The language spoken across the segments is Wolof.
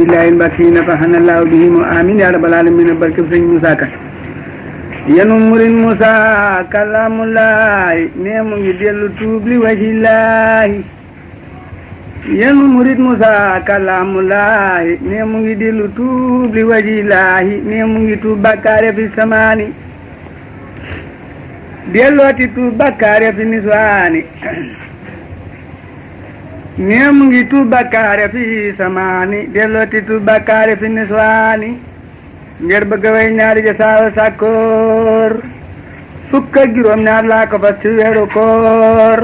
billahi mbakki nafaxana allahu bihim amin ya rabbal alamin barke sëñ Moussa Ka yanu murin Moussa kalamulaay ne mu ngi dellu tuub li wajillahi yanu murid Moussa kalamulaay ne mu ngi dellu tuub li wajillahi ne mu ngi tuub bakkaare fi samaani dellooti tuub bakkaare fi niswaani nee mu ngi tuub bakkaare fi samaani dellooti tuub bakkaare fi niswaani ngir bëgg way ñaari ja saawa sàkkoor fukk ak juróom ñaar laa ko fas ci weeru koor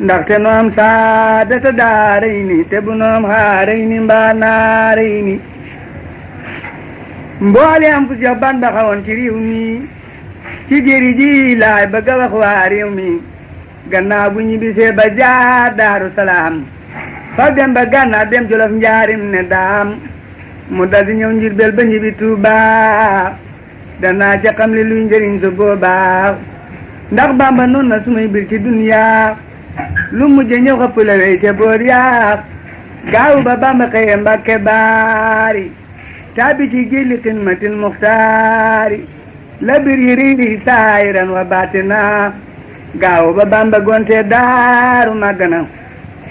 ndaxte nu am saadata daaray ni te bu nu am xaaray ni mbaa naaray ni mboole am fu Seex Bamba xawoon ci réew mi ci jëri ji laay bëgg a wax waa réew mi gannaaw bu ñibbisee ba jaar Daaru Salaam fa dem ba Gànnaar dem Jolof njaarim ne daam mu dal di ñëw Njurbel ba ñibbi Tuuba danaa ca xam li luy njëriñ su boobaa ndax Bamba noonu na sumay bir ci duniyaa lu mujj ñëw xëpp la wey ca boor yaa gaaw ba Bamba xëye Mbàkke baari taabi ci géej xidmatil muxtaari la bir yi riiri saayiran wa baatina gaaw ba Bamba gonte daaru màgg na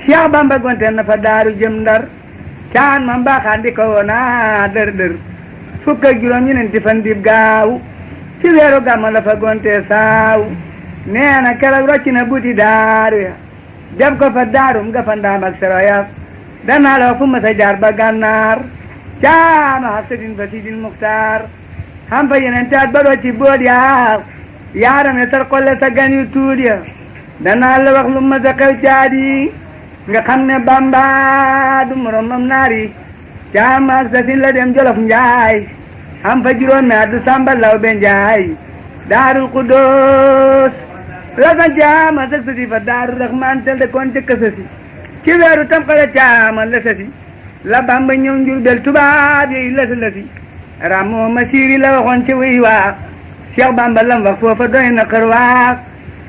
Cheikh Bamba gonte na fa daaru jëm Ndar caan ma mbaaxaan di ko woona dër dër fukk ak juróom ñeneenti fan dib gaaw ci weeru gàmmu la fa gonte saaw nee na keroog rocc na buti daaru ya def ko fa daarum nga fa ndaam ak seroya danaa la fu ma sa jaar ba Gànnaar caama xafsatin fa sidil muxtaar xam fa yeneen taat ba rocci boot yaa yaarame sar xolle sa gan yu tuut ya danaa la wax lu ma sa xew caadi nga xam ne Bamba du moromam naari caamaak sa sin la dem Jolof njaay am fa juróomi at du Samba Lawbe njaay Daarul Xuddoos la sa caama sa si fa Daaru Raxmaan tel de kon jëkk sa si ci weeru tam xale caama la sa si la Bamba ñëw Njurbel tubaab yi la si ramoo ma siiri la waxoon ci wuy waa Cheikh Bamba lam wax foofa doy na xër waa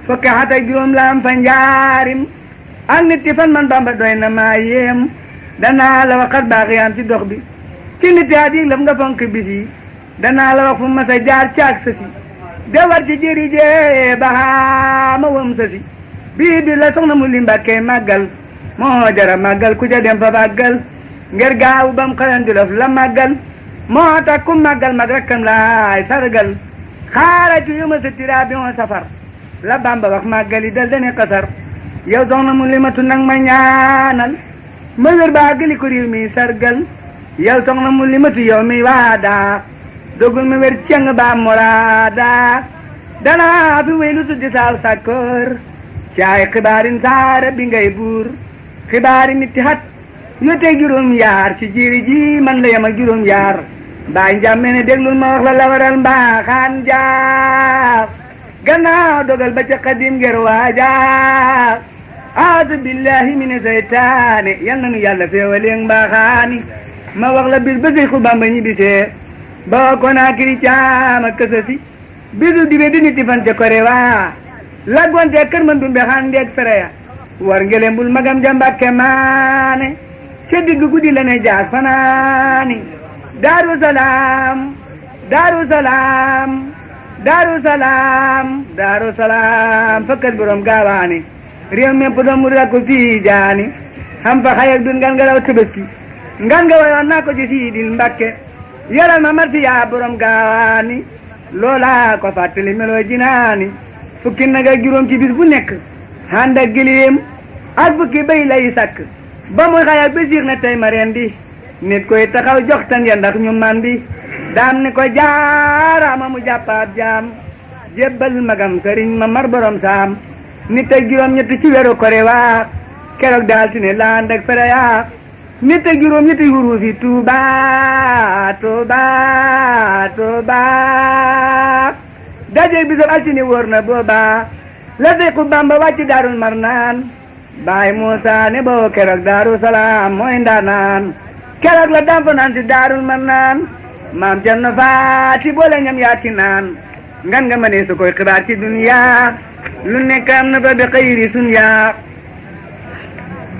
fukki at ak juróom la am fa njaarim ak nit fan man Bamba doy na maa yéem danaa la waxat baax yaam ci dox bi ci nit at yi laf nga fonk bis yi danaa la wax fu ma sa jaar caag sa si de war ci jëri jee ba ma wam sa si bii bi la soxna mu li Mbàkke màggal moo jara màggal ku ja dem fa màggal ngir gaaw bam xayan Jolof la màggal moo tax ku màggal mag rakkam laay sargal xaara ci yu ma sa tira bi moo safar la Bamba wax màggali dal dane xasar yow soxna mu limatu nag ma ñaanal ma wér baa gëli ko réew mi sargal yow soxna mu limatu yow mi waada dogul ma wér ceng ba moraada danaa fi wéy lu tuddi saaw sàkkoor caay xibaarin saara bi ngay buur xibaari nit hat yu teg juróom yaar ci jiiri ji man la yem ak juróom yaar baay njàmme ne déglul ma wax la waral mbaaxaan jaar gannaaw dogal ba ca xadim nger waaja aadu billahi mine seytaane yal na nu yàlla feewaleeg mbaaxaani ma wax la bis ba Seexu Bamba ñibbisee ba ko naa kiri caama kësësi bisu dibe di niti fan ca kore waa la gonte kër man dumbe xaan ndeeg fereya war ngelem bul magam ja Mbàkke maane ca digg guddi la ne jaas fanaani Daaru Salaam Daaru Salaam Daaru Salaam Daaru Salaam fakkat borom gaawaani réew mépp doon mu rakku fii jaani xam fa xayak dun ngan nga raw Tabaski ngan nga wayoon naa ko ci Siidil Mbàkke yaral ma martiya borom gaawaani loola ko fàttali meloo jinaani fukki nag ak juróom ci bis bu nekk ànd ak gileem ak fukki bay lay sakk ba muy xayak ba siix ne tey ma rendi nit koy taxaw jox tan ya ndax ñu mandi daam ni ko jaaraama mu jàppaat jaam jébbal magam sëriñ ma mar borom saam nit ak juróom ñetti ci weeru kore waa keroog daal ti ne laan ak fere yaa nit ak juróom ñetti hurufi Tuuba Tuuba Tuuba dajeeg bisab altine wóor na booba la Seexu Bamba wàcc Daarul Marnaan baay Muusa ne boo keroog Daaru Salaam mooy ndaanaan keroog la dam fa naan si Daarul Marnaan maam Cerno Faati boole ñam yaa ci naan ngan nga mënee su koy xibaar ci duniyaa lu nekk am na fa bi xëyri sunya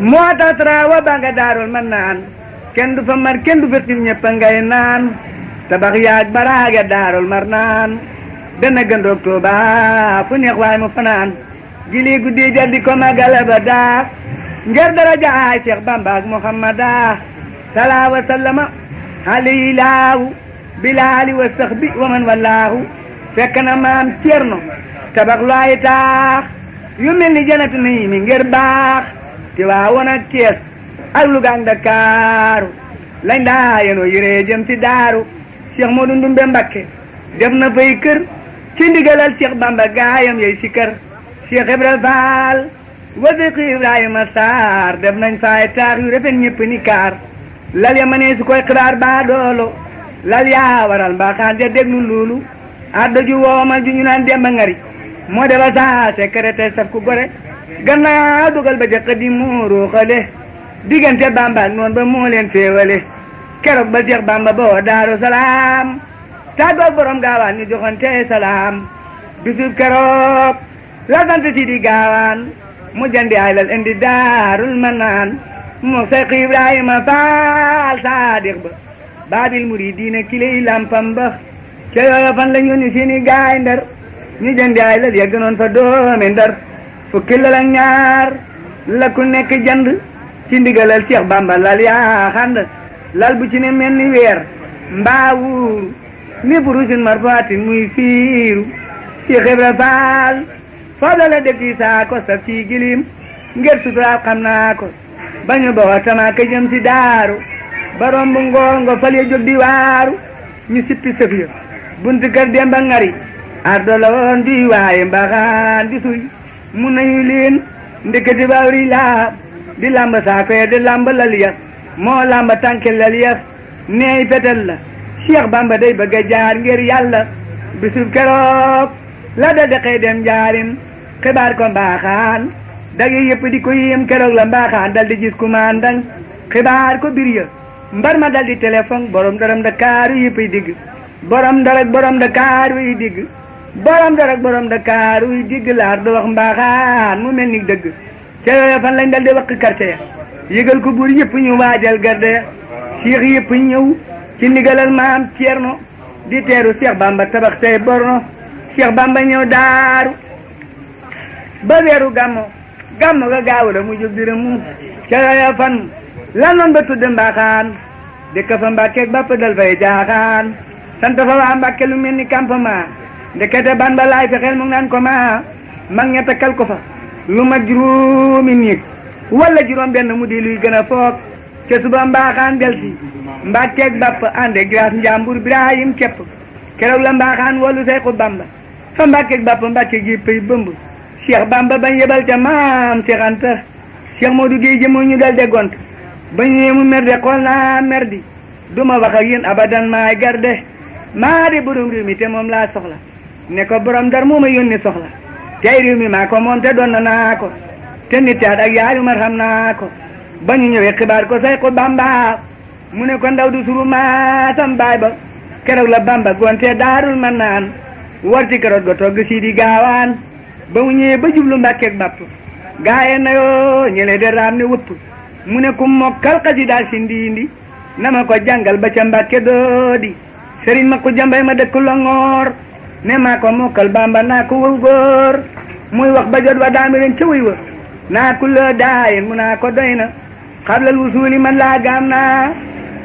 moo tax tra wa ba nga Daarul Marnaan kenn du fa mar kenn du fa sim ñëpp ngay naan tabax yaag baraag ya daarul mar naan dana gëndoog Tuuba fu neex waay mu fanaan jili guddi jaddi ko magal ba daa ngir darajaay Cheikh Bamba ak Muhammada salaa wa sallama alayhi laahu bilaali wa saxbi wa man wallaahu fekk na maam Cerno tabax lu ay taax yu mel ni janatu nii mi ngir baax ti waa woon ak Cees ak Luga ak Ndakaaru lañ daa yenoo yëree jëm ci daaru Cheikh Modou Ndumbe Mbakke def na fay kër ci ndigalal Cheikh Bamba gaayam yey si kër Cheikh Ibra Faal wasiq Ibrahima Sarr def nañ faay taax yu rafet ñëpp ni kaar lal ya mënee su koy xibaar baa doolo lal yaa waral mbaaxaan ja déglu loolu addo ju woomal ju ñu naan Demba Ngari moo defa saa secrétaire saf ku gore gannaaw dugal ba jëkk di muuru xale diggante Bamba ak noon ba moo leen féewale keroog ba Cheikh Bamba boo Daaru Salaam tàggoog borom gaawaan ñu joxante salaam bisub keroog la sant si di gaawaan mu jandi ay lal indi Daarul Manaan mu Seex Ibrahima Faal Saadiq ba baabil muridiina kiley lampam ba ca yooyo fan la ñu ni seeni gaay Ndar ñu jandi ay lal ya gënoon fa doomi Ndar fukki lal ak ñaar la ku nekk jand ci ndigalal Cheikh Bamba lal yaa xand lal bu ci ne mel ni weer mbaa wuuru ni burusin marfaatin muy fiiru Cheikh Ibra Faal foofu la def ci saako saf ci gilim ngir suturaal xam naa ko bañu boo tamaaka jëm ci daaru barom bu ngoongo fal ya jóg di waaru ñu sippi sëf ya buntu kër Demba Ngari ardo la woon di waaye mbaxaan di suy mu nañu leen ndeketi bawri laa di lamba saako ya di lamba lal ya moo lamba tànke lal ya neey fetel la Cheikh Bamba day bëgg a jaar ngir yàlla bisub keroog la da dexee dem jaarim xibaar ko mbaaxaan dagi yëpp di ko yéem keroog la mbaaxaan dal di gis commandant xibaar ko bir ya mbar ma dal di téléphone borom daram Dakaaru yëppay digg borom darak borom Dakaaru yi digg borom darak borom Dakaaru yi digg laar do wax mbaaxaan mu mel ni dëgg ca yooyo fan lañ dal di wax quartier ya yëgal ko buur yëpp ñu waajal garde ya Cheikh yëpp ñëw ci ndigalal maam Cerno di teeru Cheikh Bamba tabax tey borno Cheikh Bamba ñëw daaru ba weeru gàmmo ga gaaw la mu jóg dërëm mu ca yooya fan la noon ba tudd mbaaxaan dëkk fa Mbàkke bapp dal fay jaaxaan sant fa waa Mbàkke lu mel ni campement ndekete ban ba laay fexeel mu ngi naan ko mag ña takkal ko fa lu mat juróomi néeg wala juróom benn mu di luy gën a foog ca suba mbaaxaan del si Mbàkke bapp ànde graas njàmbur Ibrahim kepp keroog la mbaaxaan wolu Seexu Bamba fa Mbàkke bapp Mbàkke gi pay bëmb Cheikh Bamba bañ yebal ca maam Cheikh Anta Cheikh Modou Guèye jëmoo ñu dal de gont ba ñëwee mu mer de xool naa mer di duma wax ak yéen abadan maay garde maa di borom réew mi te moom laa soxla ne ko borom Ndar moo ma yónni soxla tey réew mi maa ko moom te doon naa ko te nit ak yaari mar xam naa ko ba ñu ñëwee xibaar ko Seexu Bamba mu ne ko ndaw du suru maasam baay ba keroog la Bamba gonte Daarul Manaan war ci keroog ga togg si di gaawaan ba mu ñëwee ba jublu Mbàkke bapp gaaye na yoo ñële de raam ne wëpp mu ne ku mokkal xasida si ndiindi na ma ko jàngal ba ca Mbàkke doodi sëriñ ma ko jambay ma dëkk Longoor ne maa ko mokkal Bamba naa ko wëw góor muy wax ba jot wa daami leen ca wëy wa naa ku loo daayin mu naa ko doy na xablal wusuuli man laa gaam naa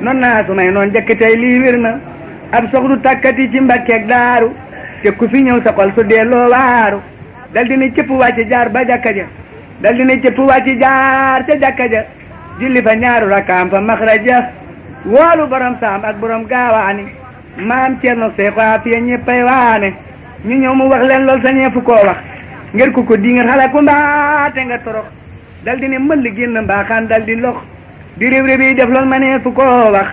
noon naa su may noon jëkk tey lii wér na ab soxdu takkati ci Mbàkkeeg Daaru te ku fi ñëw sa xol su delloo waaru dal dina cëpp wàcc jaar ba jàkka ja dal dina cëpp wàcc jaar ca jàkka ja julli fa ñaaru rakaam fa maxraja woolu borom saam ak borom gaawaani maam Cerno Seexu Afiya ñëppay waane ñu ñëw mu wax leen lool sañee fu koo wax ngir ku ko di nga xala ku mbaate nga torox dal di ne mbëll génn mbaaxaan dal di lox di réew réew yi def lool ma nee fu koo wax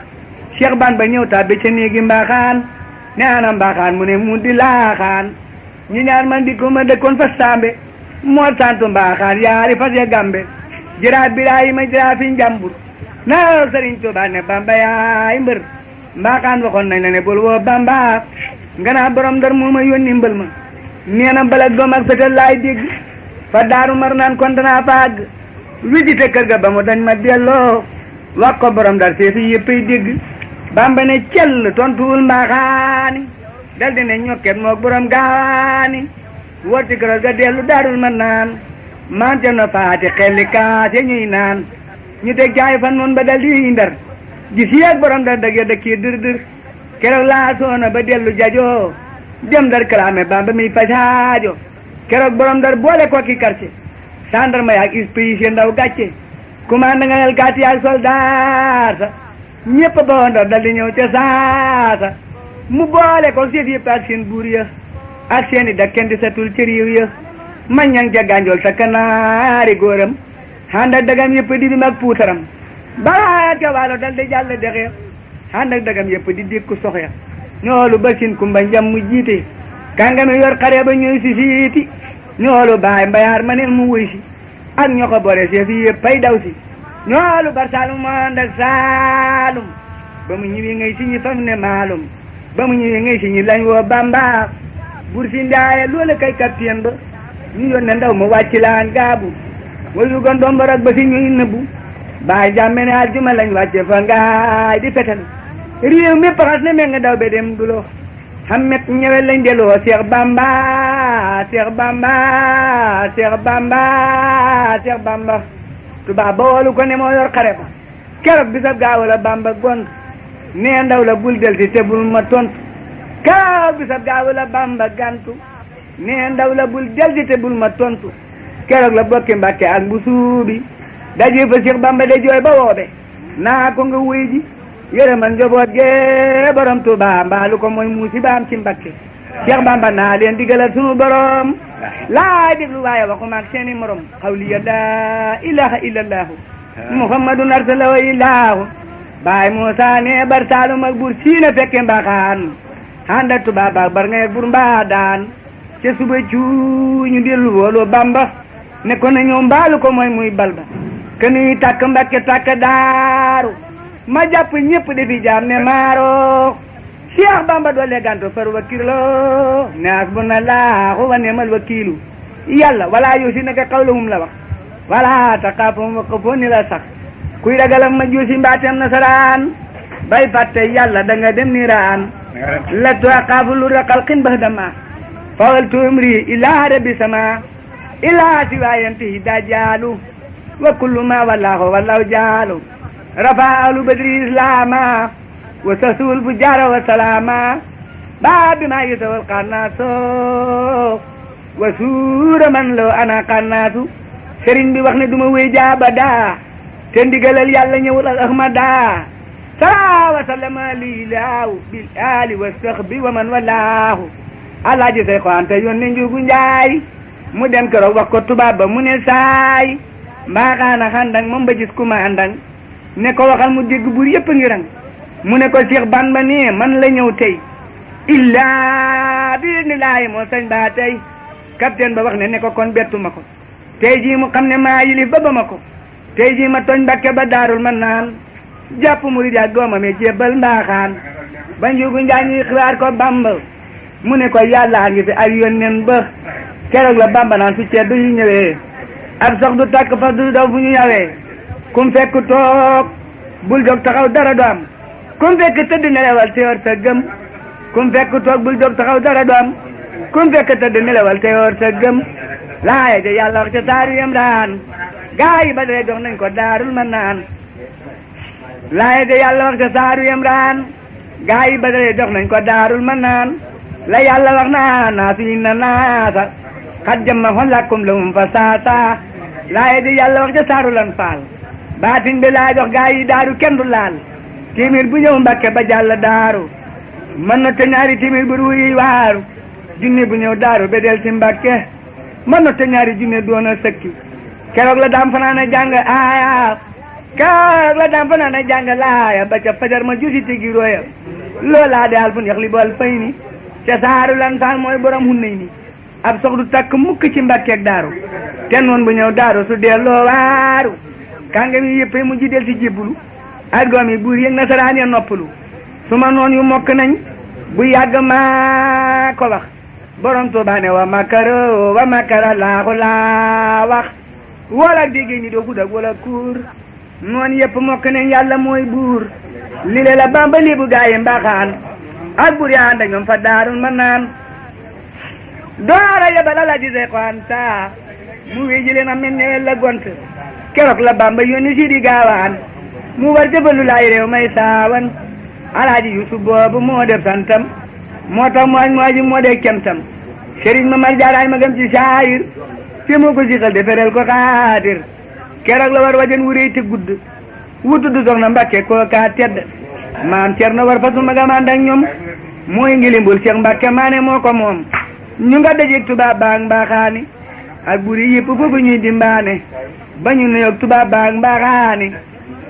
Cheikh Ban ba ñëw tàbbi ca néegi mbaaxaan ne ana mbaaxaan mu ne mu di laaxaan ñu ñaar man di ko ma dëkkoon fa sambe moo santu mbaaxaan yaari fas ya gambe jëraat Birahima jëraat fi njàmbur na Sëriñ Tuubaa ne Bamba yaay mbër mbaaxaan waxoon nañ la ne bul woo Bamba nga naa borom Ndar moo ma yónni mbël ma nee na balak doom ak fetal laay dégg fa Daaru Marnaan kon danaa fa àgg visité kër ga ba mu dañ ma delloo wax ko borom Ndar seefi yëppay dégg Bamba ne cell tontuwul mbaaxaani dal di ne ñokket moog borom gaani woti keroog ga dellu Daarul Manaan mante no faati xelli kaase ñuy naan ñu teg caay fan noon ba dal di Ndar gis yeeg borom Ndar dag ya dëkkee dër dër keroog laa soona ba dellu jajoo dem Ndar kalaame Bamba mi fajaajo keroog borom Ndar boole ko ki quartier gendarme yaak inspecteur ndaw gàcce commande nga nel gàcce yaak soldat sa ñépp ba Ndar dal di ñëw ca saasa mu boole ko seet yëpp ak seen buur ya ak seeni da kenn di satul ci réew ya maññang ca gànjool sa kanaari góoram ànd ak dagam yëpp di bi mag puutaram baraat ca waalo dal di jàll dexe ànd ak dagam yëpp di dékku soxya ñoolu ba sin kumba njam mu jiite kàngami yor xare ba ñuy si siiti ñoolu baay mbayaar ma neen mu wuy si ak ñoo ko bore seef yi yëpp ay daw si ñoolu bar saalum moo ànd ak saalum ba mu ñëwee ngay si ñi fam ne maalum ba mu ñëwee ngay si ñi lañ woo Bamba bur si ndaaye loolu kay capitaine ba ñu yónne ndaw mu wàcc laan gaabu wayu gon domba rek ba si ñuy nëbbu baay jàmme ne aljuma lañ wàcce fa ngaay di fetal réew mi paxas ne me nga daw be dem dulo xamet ñëwe lañ deloo Seex Bamba Seex Bamba Seex Bamba Seex Bamba tubaab ba woolu ko ne moo yor xare ba keroog bisab gaaw la Bamba gont nee ndaw la bul del si te bul ma tontu keroog bisab gaaw la Bamba gantu nee ndaw la bul del si te bul ma tontu keroog la bokki Mbàkke ak bu suubi daje fa Seex Bamba de jooy ba woobe naa ko nga wuy ji yërëmal njaboot ge borom Tuuba mbaalu ko mooy musibaam ci Mbàkke Seex Bamba naa leen digalal sunu borom laa déglu waaye waxuma ak seeni morom xawliya laa ilaha illallahu muhammadun arsalahu illahu baay Muusa ne bar saalum ak bur siina fekke mbaxaan handa Tuuba baak bar ngay bur mbaa daan ca suba cuuñu dellu woolu Bamba ne ko na ñëw mbaalu ko mooy muy balba kenuy tàkk Mbàkke tàkk daaru ma jàpp ñëpp defi jaam ne maaro Seex Bamba doole ganto far wakkilo ne hasbunallahu wa ni'mal wakiilu yàlla wala yosi naka qawluhum la wax wala taqaafum waqafoo ni la sax kuy ragalam ma joosi mbaateem nasaraan bay fàtte yàlla da nga dem niiraan la tuaqaafu lu raqal xin ba dama fawal tumri ila rabbi sama ila siwayantihi dajaalu wa kullu ma wallahu jaalu rafaalu badri islama wa sasul fujara wa salama baabi ma yusawal qannaaso wa suura man law ana qannaasu sëriñ bi wax ne duma wéy jaaba daa te ndigalal yàlla ñëwul ak ahmada salaa wa sallama lilaahu bil ali wa sahbi wa man walaahu alaaji say ko anta yónni njugu njaay mu dem keroog wax ko tubaab ba mu ne saay mbaaxaana xandang moom ba gis ku ma àndang ne ko waxal mu dégg buur yëpp ngi rang mu ne ko Seex Bamba ne man la ñëw tey illaa bi ni laay moo sañ baa tey capitaine ba wax ne ko kon bettu ma ko tey jii mu xam ne maa yilif ba ma ko tey jii ma tooñ Mbàkke ba Daarul Manaan jàpp murid ak doomam yi jébbal mbaaxaan ba njugu njaañ yi xibaar ko Bamba mu ne ko yàlla ngi fi ak yónneen ba keroog la Bamba naan su ceddu yi ñëwee ab sox du tàkk fa du daw fu ñu yawee kum fekk toog bul jóg taxaw dara du am kum fekk tëdd nelewal te yor sa gëm kum fekk toog bul jóg taxaw dara du am kum fekk tëdd nelewal te yor sa gëm laaya ja yàlla wax ca saaru Imraan gaa yi ba dee jox nañ ko Daarul Manaan laaya ja yàlla wax ca saaru Imraan gaa yi ba dee jox nañ ko Daarul Manaan la yàlla wax naa naasu inna naasa xat jamma xon lakkum lahum fa saasa laaya ja yàlla wax ca saaru Lan Faal baatin bi laa jox gaa yi daaru kenn du laal téeméer bu ñëw Mbàkke ba jàll daaru mën na te ñaari téeméer bu ruuy waaru junne bu ñëw daaru be del ci Mbàkke mën na te ñaari junne doon a sëkki keroog la daam fanaan a jàng aaya keroog la daam fanaan a jàng laaya ba ca fajar ma jusi tigi rooya loolaa de alfun yax li bool fay ni ca saaru Lan Faal mooy borom hunnay ni ab sox du takk mukk ci Mbàkke ak daaru te noon bu ñëw daaru su delloo waaru kàngam yi yëpp mu ji del ci jébbulu ak doom yi buur yëg nasaraan ya noppalu suma noon yu mokk nañ bu yàgg maa ko wax borom Tuuba ne wa makara laaxu laa wax wala déggee ni doo gud ak wala kuur noonu yëpp mokk nañ yàlla mooy buur li le la Bamba li bu gaaye mbaaxaan ak buur yaa ànd ak ñoom fa daarul ma naan doora yebal ala di seqoan saa mu wéy ji leen a mel ne la gont keroog la Bamba yónni si di gaawaan mu war jëfalu laay réew may saawan alaaji Yusuf boobu moo def santam moo tax mooji moo dee kemtam sëriñ ma mar jaaraay ma gëm ci saayir fi moo ko sixal defereel ko xaatir keroog la war wajan wuréy te gudd wutu du soxna Mbàkke koo kaa tedd maam Cerno war fa su ma gamaan ak ñoom mooy ngilimbul Cheikh Mbàkke maane moo ko moom ñu nga dajeeg tubaab baag mbaaxaani ak buri yëpp foofu ñuy dimbaane ba ñu nuyoog tubaab baag mbaaxaani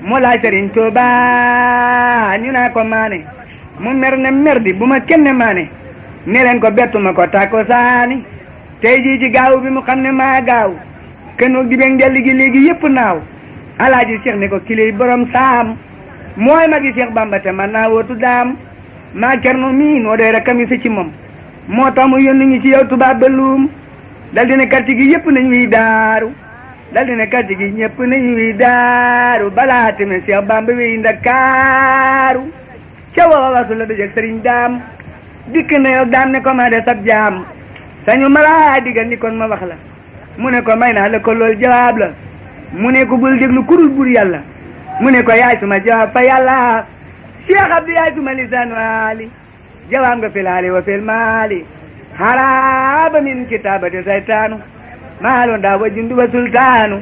moo laaj sëriñ Tuubaa ñu naa ko maane mu mer ne merdi bu ma kenn maane ne leen ko bettuma ko tàkko saani tey jii ci gaaw bi mu xam ne maa gaaw kenoog di beeg ndelli gi léegi yëpp naaw alaaji Cheikh ne ko kiley borom saam mooy magi Cheikh Bamba te man naa wootu daam maa Cerno mii noo dee rek mi sa ci moom moo tax mu yónni ñu ci yow tubaab ba luum dal dina quartier gi yëpp nañ wiy daaru dal dina quartier gi ñëpp nañ wiy daaru balaa tamit Cheikh Bamba wiy Ndakaaru ca wawa wasu la dajeg sëriñ daam dikk na yow daam ne ko maa de sab jaam sañu malaa diggal ni kon ma wax la mu ne ko may naa la ko lool jawaab la mu ne ko bul déglu kurul bur yàlla mu ne ko yaay suma jawaab fa yàlla Cheikh Abdou yaay suma lisaan waali jawaab nga fil haali wa fil maali haraaba min kitaabati saytaanu maaloon daa wa jundu wa sultaanu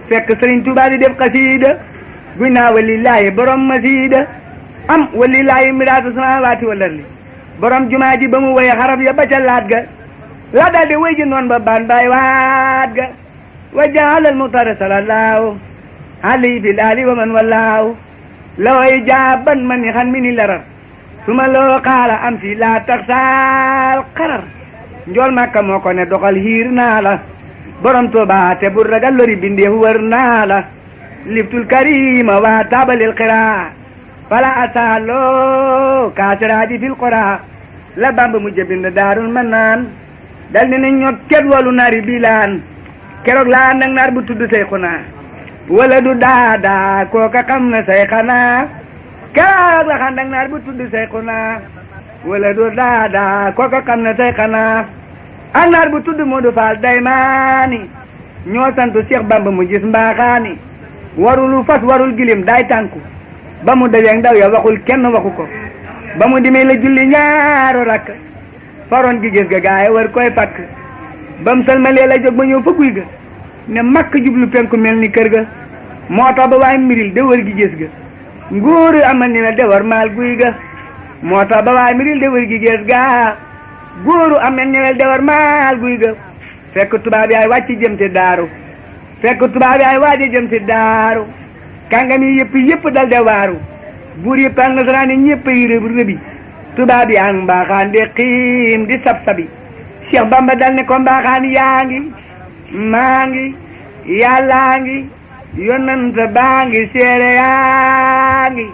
fekk sëriñ Tuubaa di def xasiida guy naa walillaahi borom masiida am walillaahi miraatu samaawaati wal ardi borom jumaa ji ba mu woye xaraf ya ba ca laat ga la daal di wéy ji noon ba baan baay waat ga wa jaalal muxtaar salallaahu alayhi fil aali wa man wallaahu la way jaaban man ni xan mi ni larar suma loo xaala am si laa tax saal xarar njool Makka moo ko ne doxal hiir naa la borom Tuuba te bu ragal lori bindeef wër naa la liftul karima waa taabalil xiraa fala asaaloo kaasiraaji fil qoraa la Bamba mu jëbind daarul ma naan dal ni ne ñot ket walu naari bilaan keroog laa nag naar bu tudd Seyxuna wala du daada kooka xam na Seyxana keroog la xandak naar bu tudd Seyxuna wala du daada kooka xam na Seyxana ak naar bu tudd Moodu Faal Daymaani ñoo santu Cheikh Bamba mu gis mbaaxaani warulu fas warul gilim day tànku ba mu dajeeg ndaw ya waxul kenn waxu ko ba mu dimee la julli ñaaru rakk faroon gi gis ga gaay war koy fakk ba mu salmalee la jóg ba ñëw fa guy ga ne makk jublu penku mel ni kër ga moo tax ba waay miril de wër gi gis ga nguuru amal ni mel de war maal guy ga moo tax ba waay miril de wër gi gis ga góoru amal ni mel de war maal guy ga fekk tubaab yaay wàcc jëm ci daaru fekk tubaab yaay waaje jëm ci daaru kàngam yi yëpp dal de waaru buur yëpp ak nasaraan yi ñëpp yi rëbi tubaab yaa ngi mbaaxaan di xiim di sab-sabi Cheikh Bamba dal ne ko mbaaxaan yaa ngi maa ngi yàllaa ngi yonent baa ngi seere yaa ngi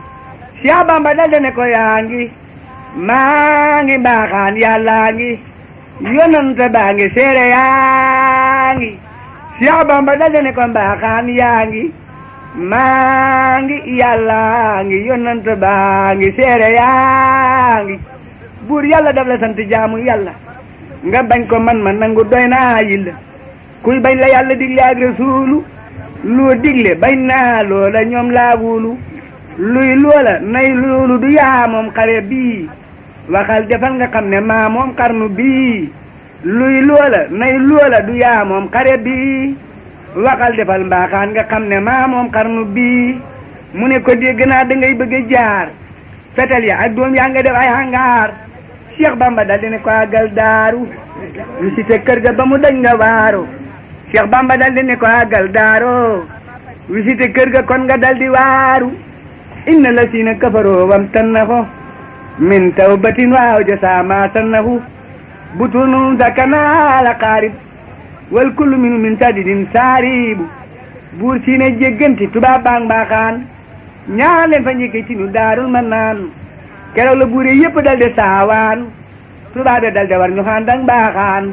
Cheikh Bamba dal ne ko yaa ngi maa ngi mbaaxaan yàllaa ngi yonent baa ngi seere yaa ngi Cheikh Bamba dal ne ko mbaaxaan yaa ngi maa ngi yàlla ngi yonent baa ngi seere yaa ngi buur yàlla daf la sant jaamu yàlla nga bañ ko man nangu doy naa yilla kuy bañ la yàlla digle ak rasuulu loo digle bañ naa loola ñoom laa wulu luy loola nay loolu du yaa moom xare bii waxal defal nga xam ne maa moom xarnu bii luy loola nay loola du yaa moom xare bii waxal defal mbaaxaan nga xam ne maa moom xarnu bii mu ne ko dégg naa da ngay bëgg a jaar fetal ya ak doom yaa nga def ay hangaar Cheikh Bamba dal di ne ko àggal daaru visité kër ga ba mu dañ nga waaru Cheikh Bamba dal di ne ko àggal daaru visité kër ga kon nga dal di waaru inna la siina kafaroo wam tannahu min tawbatin waaw jasa ma tannahu butunum sakana la xaarib wal kullu minu min sadidin saaribu buur si ne jégganti tubaab baang mbaaxaan ñaan leen fa njëkkee ci nu daarul ma naan keroog la buur yi yëpp dal de saawaan tubaab dal de war ñu xaandang mbaaxaan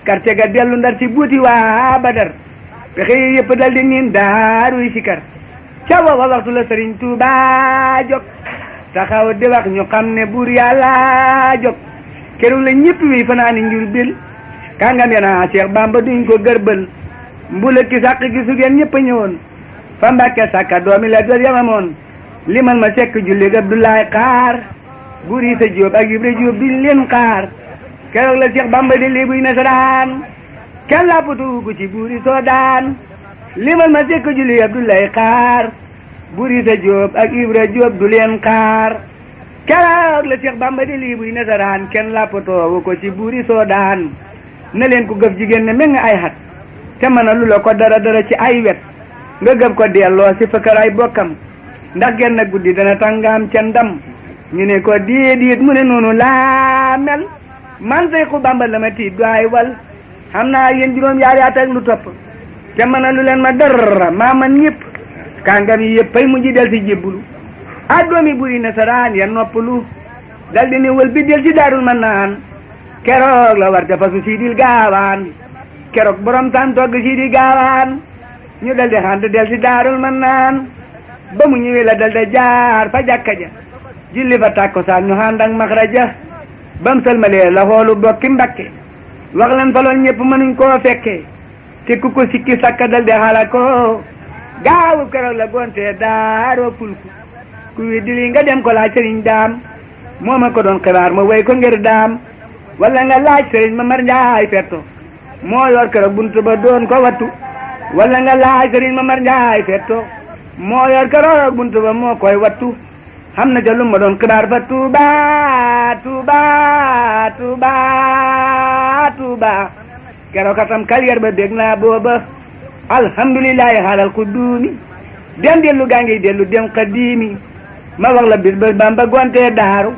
quartier ga dellu ndar ci buuti waa Badar pexe yi yëpp dal de niin daaruy sikar ca booba waxtu la sëriñ Tuuba jóg taxaw di wax ñu xam ne buur yàlla jóg keroog la ñëpp wi fanaani Njurbel kàngam ya naa Seex Bamba duñ ko gërbël mbula ki sàq gi sugeen ñëpp a ñëwoon fa Mbàkke sàkka doomi la doon yamamoon limal ma sekk julli ga Abdoulaye xaar buur yi sa Jóob ak Ibra Jóob duñ leen xaar keroog la Seex Bamba di lii buy nasaraan kenn lappatu ko ci buur yi soo daan limal ma sekk julli ga Abdoulaye xaar buur yi sa Jóob ak Ibra Jóob du leen xaar keroog la Seex Bamba di lii buy nasaraan kenn lappatoo ko ci buur yi soo daan na leen ko gëf jigéen ne mel nga ay xat te mën a lu la ko dara ci ay wet nga gëf ko delloo si fëkkër ay bokkam ndax genn guddi dana tàngaam ca ndam ñu ne ko déedéet mu ne noonu laa mel man Seexu Bamba la ma tiit du ay wal xam naa yéen juróom yaari at ak lu topp te mën a lu leen ma dara maa man ñëpp kàngam yi yëpp ay mujj del si jébbulu a doomi buri nasaraan ya noppalu dal di ne wël bi del si Daarul Manaan keroog la war dafa su Siidil Gaawaan keroog borom tan togg Siidi Gaawaan ñu dal di xant del si Daarul Manaan ba mu ñëwee la dal di jaar fa jàkka ja julli fa tàkkusaan ñu xànd ak maxraja bam sëlmalee la xoolu bokki Mbakke wax leen fa lool ñëpp mënuñ koo fekkee te ku ko sikki sakka dal di xala ko gaawu keroog la gontee daaroo fulku ku weddi li nga dem ko laaj sëriñ daam moo ma ko doon xibaar ma way ko ngir daam wala nga laaj sëriñ Mamar Njaay fetto moo yor keroog buntu ba doon ko wattu wala nga laaj sëriñ Mamar Njaay fetto moo yor keroog buntu ba moo koy wattu xam na ca lu ma doon xibaar fa Tuuba Tuuba Tuuba Tuuba keroog atam kalyar ba dégg naa booba alhamdulillahi xaalal ku duumi dem dellu gaa ngi dellu dem xadiimi ma wax la bis ba Bamba gontee daaru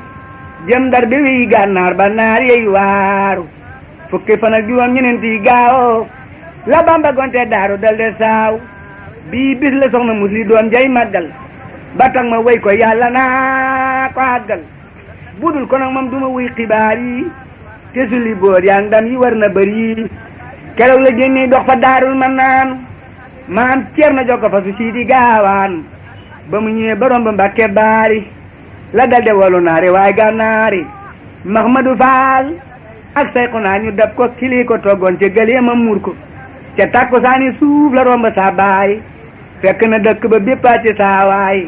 jëm Ndar bi wi gànnaar ba naar yey waaru fukki fan ak juróom ñeneenti gaawo la Bamba gontee daaru dal de saaw bii bis la soxna musli doon jay màggal ba tax ma way ko yàlla naa ko àggal budul ko nag moom duma wuy xibaar yi te suli boor yaa ndam yi war na bëri keroog la génni dox fa Daarul Manaan maam Ceerno jokko fa su Siidi Gaawaan ba mu ñëwee ba romb Mbàkke baari la dal de wolu naari waaye gànnaari Mahmadu Faal ak Sayxuna ñu dab ko kili ko toggoon ca gëleema muur ko ca takkusaani suuf la romb saa baay fekk na dëkk ba béppaati saa waay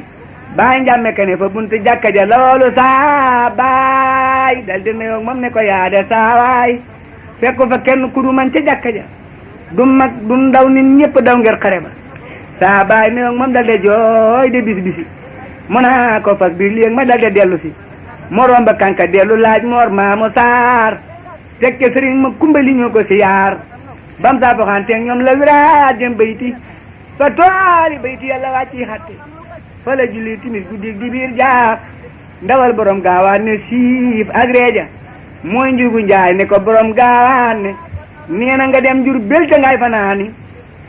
baay njàmme ka ne fa buntu jàkka ja loolu saa baay dal di nuyoog moom ne ko yaade saa waay fekk fa kenn ku du man ca jàkka ja du mag du ndaw nit ñëpp daw ngir xare ba saa baay nuyoog moom dal de jooy de bis bisi mu naa ko fas biir léegi ma dal de dellu si mo romba kanka dellu laaj moor maamu saar tekke sëriñ ma kumbali ñoo ko si yaar bam saa foxanteeg ñoom la wiraat dem bayti fa tooli bayti yàlla wàcci xatte fa la julli timis guddi di biir jaax ndawal borom gaawaan ne siif ak reeja mooy njugu njaay ne ko borom gaawaan ne nee na nga dem jur belte ngay fanaani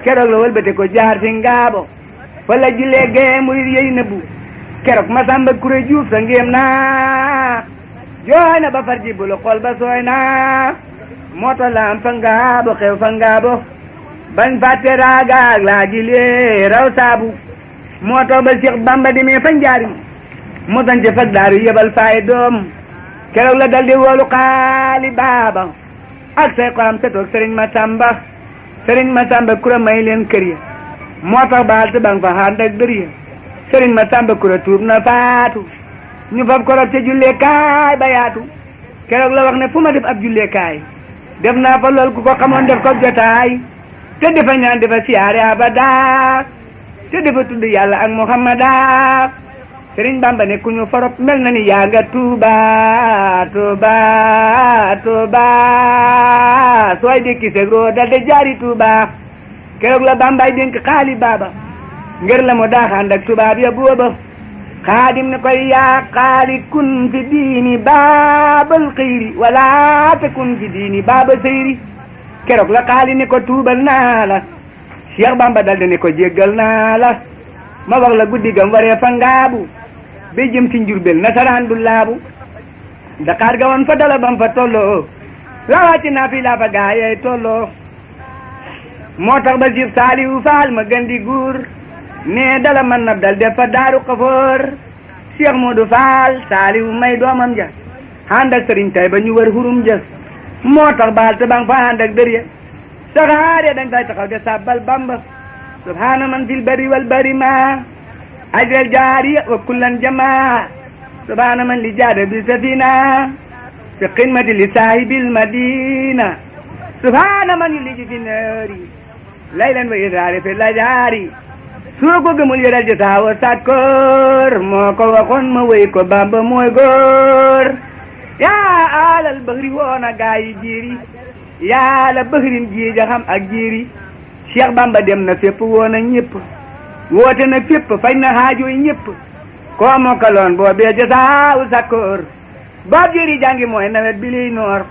keroog la wëlbate ko jaar fi ngaabo fa la jullee gee murid yey nëbbu keroog Masamba Kuré Juuf sa ngéem naa jooy na ba far jibbulu xol ba sooy naa moo tax la am fa ngaabo xew fa ngaabo bañ fàtte raagaag laa jilee raw saabu moo tax ba Seex Bamba di mee fa njaarim mu sañ ca fag daaru yebal faay doom keroog la dal di woolu xaali baaba ak say ko am setoog sëriñ Masamba Kuré may leen kër ya moo tax baal te bang fa xaand ak dër ya sëriñ Masamba Kuré tuub na faatu ñu fab ko rob ca julleekaay ba yaatu keroog la wax ne fu ma def ab julleekaay def naa fa lool ku ko xamoon def ko jotaay te defa ñaan defa siyaare abada te defa tudd yàlla ak Muhammada sëriñ Bamba ne ku ñu forop mel na ni yaa nga Tuuba Tuuba Tuuba sooy dékki segro dal de jaari Tuuba keroog la Bambay dénk xaali baaba ngir la mu daaxaan ak tubaab ya booba xaadim ne koy yaa xaali kun fi diini baabal xëyri wala te kun fi diini baaba sëyri keroog la xaali ne ko tuubal naa la Cheikh Bamba dal de ne ko jéggal naa la ma wax la guddi gam waree fa ngaabu ba jëm ci Njurbel nasaraan du laabu Dakar ga woon fa dala bam fa tolloo la wàcc naa fi laa fa gaayey tolloo moo tax ba Sib Saaliwu Faal ma gën di guur ne dala man nab dal def fa daaru xafoor Cheikh Modou Fall Saaliwu may doomam ja ànd ak sëriñ tay ba ñu wër xurum ja moo tax baal te bang fa ànd ak dër ya saxaar ya dañ fay taxaw de sabbal Bamba subhaana man fil bari wal bari ma ajral jaariya wa kullan jamaa subhaana man li jaada bi safina fi xidmati li saahibil madina subhaana man yu liji fi naari laylan wa idaare fi lajaari soo ko gëmul yëral ji saawa sakkoor moo ko waxoon ma wéy ko Bamba mooy góor yaa alal bëxri woona gaa yi jiiri yaa la bëxrin jii ja xam ak jiiri Cheikh Bamba dem na fépp woona ñëpp woote na fépp faj na xaajooy ñëpp koo mokkaloon boobee ja saawu sakkoor boob jiiri jàngi mooy nawet bi liy noor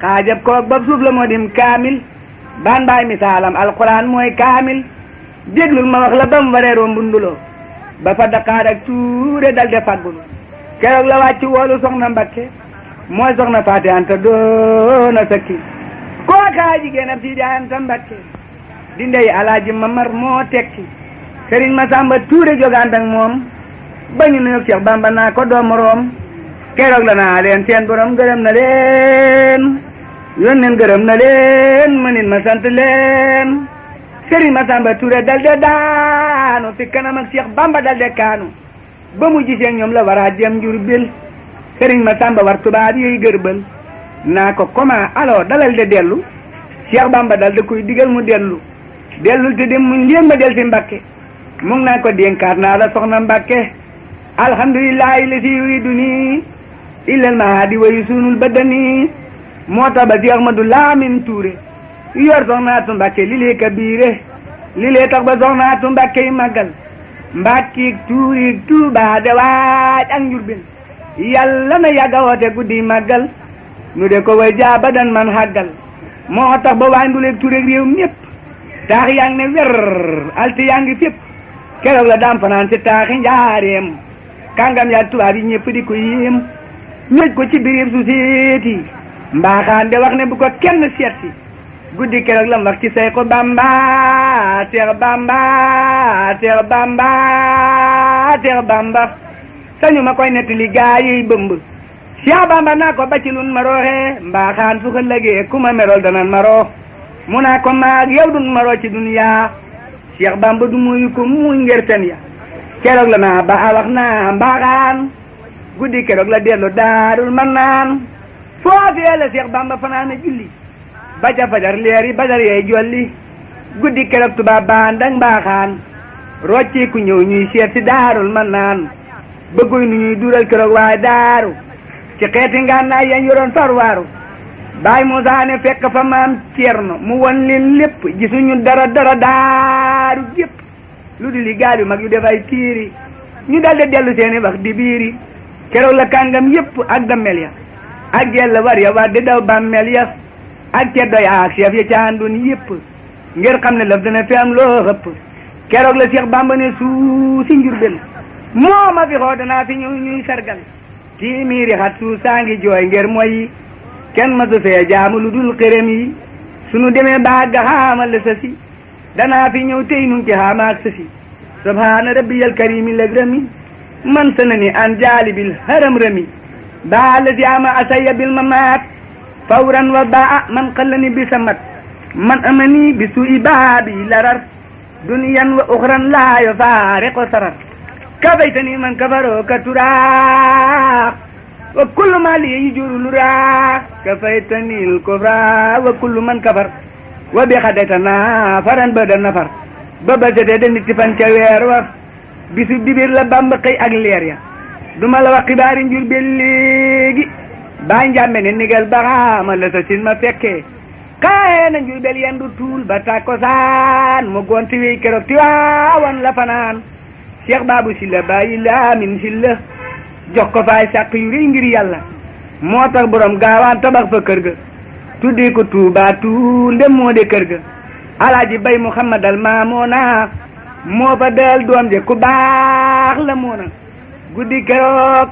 xaajab koog bab suuf la moo dim kaamil baan baay misaalam alquran mooy kaamil déglul ma wax la bam wareeroo mbunduloo ba fa Dakar ak Tuure dal de faggulu keroog la wàcc woolu soxna Mbakke mooy soxna Faati Anta doona sakki koo kaa jigéen ab Sidi Anta Mbakke di ndey Alaaji Mamar moo tekki Sëriñ Masamba Tuure jogant ak moom ba ñu nuyu Cheikh Bamba naa ko doomoroom keroog la naa leen seen borom gërëm na leen yónneen gërëm na leen mënin ma sant leen Sëriñ Masamba Tuure dal de daanu fi kanam ak Cheikh Bamba dal de kaanu ba mu gisee ñoom la war a jëm Njurbel Sëriñ Masamba war tubaab yooyu gërbal naa ko comment alors dalal de dellu Cheikh Bamba dal de koy digal mu dellu dellul te dem muñ leen ma del si Mbakke mu ngi naa ko dénkaat naa la soxna Mbakke alhamdulillahi la si yuriduni illal mahadi wa yusunul badani moo tax ba si Ahmadu Laamin Tuure yor soxnaatu Mbakke li lee kabiire li lee tax ba soxnaatu Mbakke yi màggal Mbàkkiig Tuuriig Tuubaa de waaj ak Njurbel yàlla na yàgga woote guddi màggal nu de ko way jaaba dan man xàggal moo tax ba waay nduleeg Tuureeg réew mépp taax yaa ngi ne wer alti yaa ngi fépp keroog la daam fanaan si taaxi njaareem kàngam yaa tubaab yi ñëpp di ko yéem ñoj ko ci biir su seeti mbaaxaan de wax ne bu ko kenn seet si guddi keroog lam wax ci say ko Bamba Seex Bamba Seex Bamba Seex Bamba sañu ma koy nettali gaa yi bëmb Seex Bamba naa ko bacilun ma rooxe mbaaxaan su xëllëgee ku ma merol danan ma roo mu naa ko maag yow dun ma roo ci duniyaa Seex Bamba du muyu ko muy ngir fen ya keroog la naa ba wax naa mbaaxaan guddi keroog la dellu Daarul Mannaan foofee la Seex Bamba fanaana julli ba ca fajar leeri badar yey jolli guddi keroog tubaab baan dang mbaaxaan rocci ku ñëw ñuy seet si Daarul Mannaan bëgguy nu ñuy dural keroog waaye daaru ci xeeti ngànnaay yañ yoroon farwaaru Baay Muusaa ne fekk fa maam Ceerno mu won leen lépp gisuñu dara daaru gépp lu di li gaal yu mag yu def ay tiiri ñu daldi dellu seeni wax di biiri keroog la kàngam yépp ak dammel ya ak jella war ya war di daw bàmmel ya ak ceddo ya ak chef ya caandun yépp ngir xam ne lëf dana fi am loo xëpp keroog la Seex Bamba ne suu si Njurbel moo ma fi xoo danaa fi ñëw ñuy sargal tiimiiri xat suu saa ngi jooy ngir mooy kenn ma su fee jaamu lu dul xërëm yi sunu demee baag ga xaamal la sa si danaa fi ñëw tey nun ci xaamaak sa si subhaana rabbiyal karimi lag rami man sanani an jaalibil haram rami baa la si ama asaya bil mamaat fawran wa baa man xallani bi samat man amani bi suu'i baabi larar duniyan wa uxran laa yo faariqo sarar kafaytani man kafaroo ka turaax wa kullu ma li yujuru luraax kafaytani l kufra wa kullu man kafar wa bi xadaytana faran ba da nafar ba ba setee de nit fan ca weer wa bisu dibir la Bamba xëy ak leer ya duma la wax xibaari Njurbel léegi baa njàmbe ne nigal baxaama la sa sin ma fekkee xaye na Njurbel yendu tuul ba takkusaan mu gonti wey keroog Tiwaawan la fanaan Cheikh Babou Sylla bàyyi Laamin Sylla jox ko faay sàq yu rëy ngir yàlla moo tax borom gaawaan tabax fa kër ga tuddee ko Tuubaa tuul ndem moo de kër ga Alaaji Bay Muhammadal Maamoona moo fa del doom je ku baax la moona guddi keroog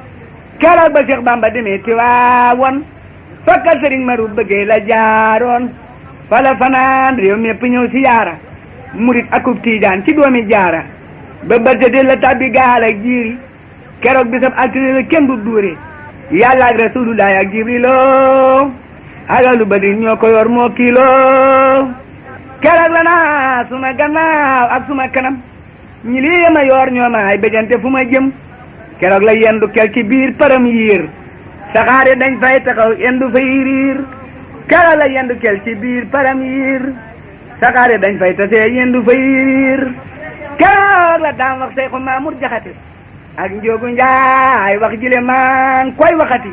ba Cheikh Bamba demee Tiwaawan fakka Sëriñ Maru bëggee la jaaroon fala fanaan réew mépp ñëw si yaara murit akub tiijaan ci doomi jaara ba bërtëte la tabbi gaal ak jiiri keroog bisab altine la kenn du duure yàlla ak rasulullah ak jibrilo agalu Badri ñoo ko yor moo kiilo keroog la naa suma gannaaw ak suma kanam ñi lii ma yor ñoo ma ay béjante fu ma jëm keroog la yendu kel ci biir param yiir saxaare dañ fay taxaw yendu fay riir keroog la yendu kel ci biir param yiir saxaare dañ fay tasee yendu fay riir keroog la daam wax Seexu Maamur Jaxate ak Njoogu Njaay wax jile maan koy waxati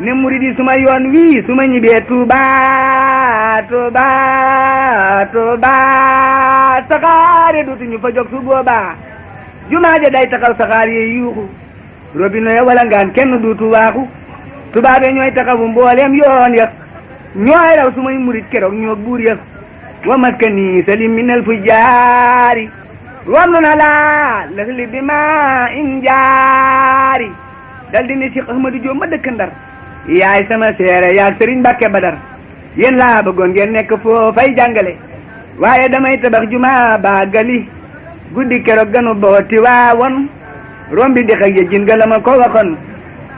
ne murid yi suma yoon wii suma ñibbee Tuuba Tuuba Tuuba saxaare dootuñu fa jóg su boobaa jumaa ja day taxaw saxaar yi yuuxu robino ya wala ngaan kenn duutu waaxu tubaabe ñooy taxawu mbooleem yoon ya ñooy raw sumay murid keroog ñoo buur ya wa maskani salim minal fujjaari wamlu na laa lëxli bi ma in jaari dal di ne Cheikh Ahmadou Diop ma dëkk Ndar yaay sama seere yaag Sëriñ Mbàkke Badar yéen laa bëggoon ngeen nekk foofay jàngale waaye damay tabax juma baagali guddi keroog ganu booti waawoon rombi di xëy jin nga la ma ko waxoon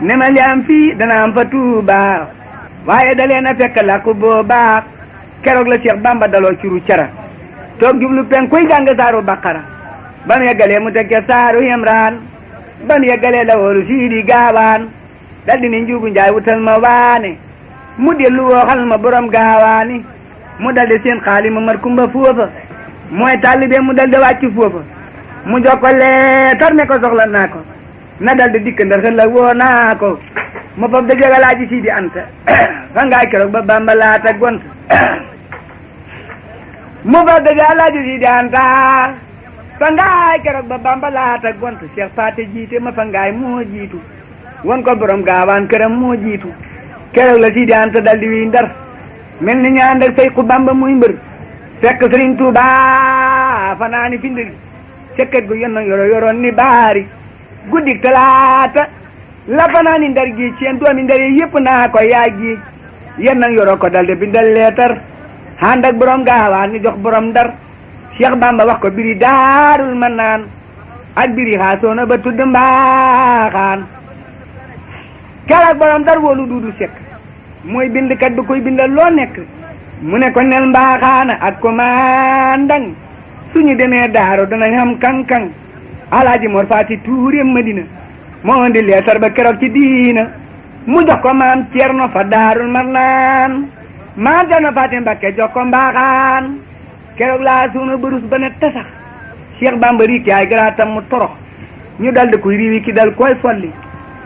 ne ma li am fii dana am fa Tuuba waaye da leen a fekk làkku boobaa keroog la Cheikh Bamba daloo ci ru cara toog jublu pen kuy jàng saaru Baqara ba mu yeggalee mu teg ca saaru Imraan ba mu yeggalee la woolu Siidi Gaawaan dal di ni Njuugu Njaay wutal ma waane mu dellu wooxal ma borom gaawaani mu dal di seen xaali ma mar kumba foofa mooy taalibe mu dal di wàcc foofa mu jokko leetar ne ko soxla naa ko na dal di dikk Ndar xëlla woo naa ko mu fab da jogalaaji Siidi Anta fa ngaay keroog ba Bamba laata gont mu fab da jogalaaji Siidi Anta fa ngaay keroog ba Bamba laata gont Cheikh Faate jiite ma fa ngaay moo jiitu won ko borom gaawaan këram moo jiitu keroog la Siidi Anta dal di wiy Ndar mel ni ñaan ak Seexu Bamba muy mbër fekk Sëriñ Tuuba fanaani fi ndëri cëkkat gu yenn yoroon ni baari guddik talaata la fanaani Ndar gi ci doomi Ndar yi yëpp naa ko yaay gi yenn yoroo ko dal de bindal leetar ànd ak borom gaawaan ni jox borom Ndar Cheikh Bamba wax ko biri Daarul Manaan ak biri xaasoona ba tudd Mbaaxaan keroog borom Ndar woolu Duudu Sekk mooy bindkat bi koy bindal loo nekk mu ne ko nel Mbaaxaana ak commandant suñu demee Daaro danañ xam kang-kang Alaaji Mor Faati Tuure Madina moo indi leetar ba keroog ci diina mu jox ko maam Ceerno fa Daarul Marnaan maam Ceerno Faati Mbakke jox ko Mbaaxaan keroog laa suuna barus ba ne tasax Cheikh Bamba riik yaay garaatam mu torox ñu dal di koy riiwi ki dal koy folli